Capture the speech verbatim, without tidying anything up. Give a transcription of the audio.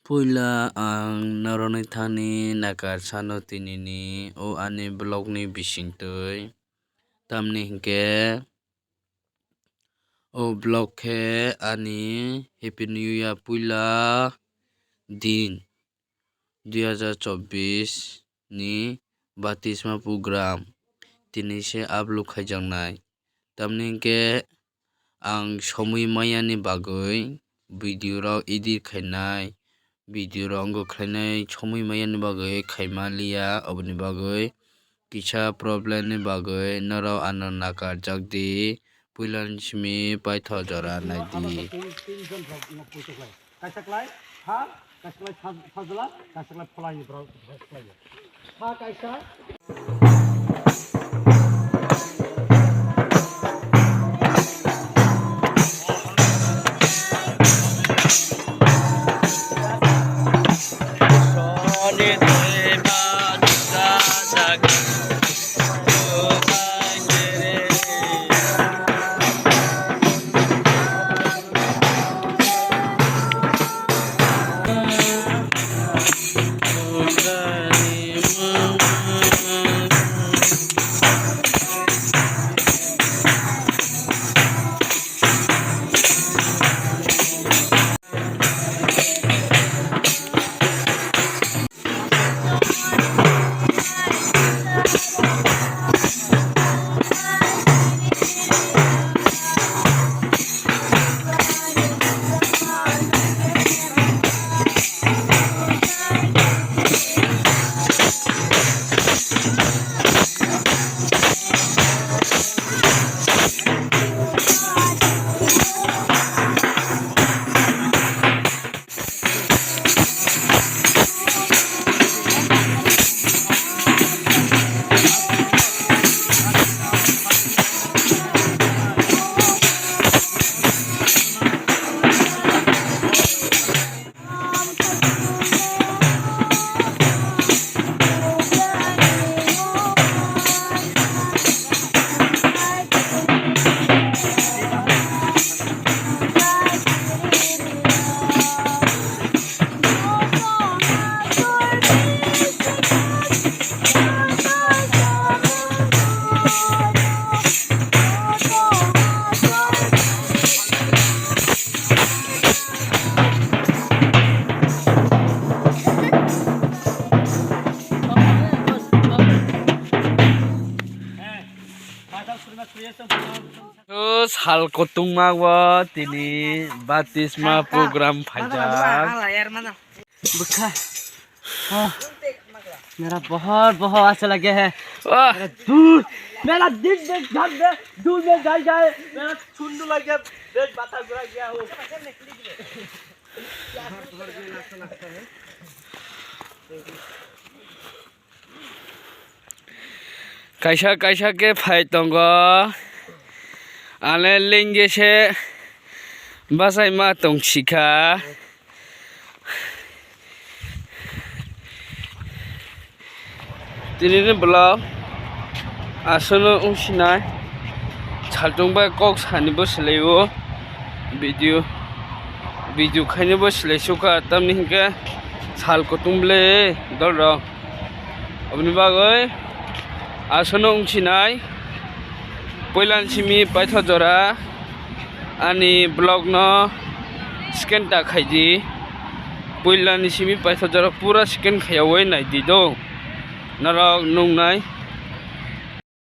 Puila ang norokni thani nakar sano tinini o ani vlogni bisingtwi. Tamni hinkhe o vlog khe ani Happy New Year puila din dui hazar chobbish ni baptisma program tini se upload khaijaknai. Tamni hinkhe ang somwi mayani bagwi video rok edit khainai, video rok wngkha khlainai somwi mayani bagwi khaima liya, oboni bagwi kisa problem ni bagwi norok ano nakarjak di, puilani simi paitho jora nai di. Kaisa klai ha, kaisa klai sa-, sajla, kaisa klai pholai ni borok khlai. Ha kaisa. O sal kotongma o tini baptisma program phaijak. Bwkha. Ah. मेरा बहुत, बहुत अच्छा लगे है। वाह। मेरा दूर, मेरा दिल में धक है, दूर में जाए, जाए, मेरा सुंदर लगे, देख, बाता बुरा गया हो। Kaisa kaisa khe phai tongo, ale lengge se bachai ma tong sikha. Tini ni vlog aswkno wng sinai, saltong bai kok sani bo swlai o, video video khaini bo swlai sukha, tamni hinkhe sal kutung ble dol rok. Aboni bagwi aswkno wng sinai, puilani simi paitho jora ani vlog no scan ta khaidi, puilani simi paitho jora pura scan khaiyawi naidi do norok nuknai.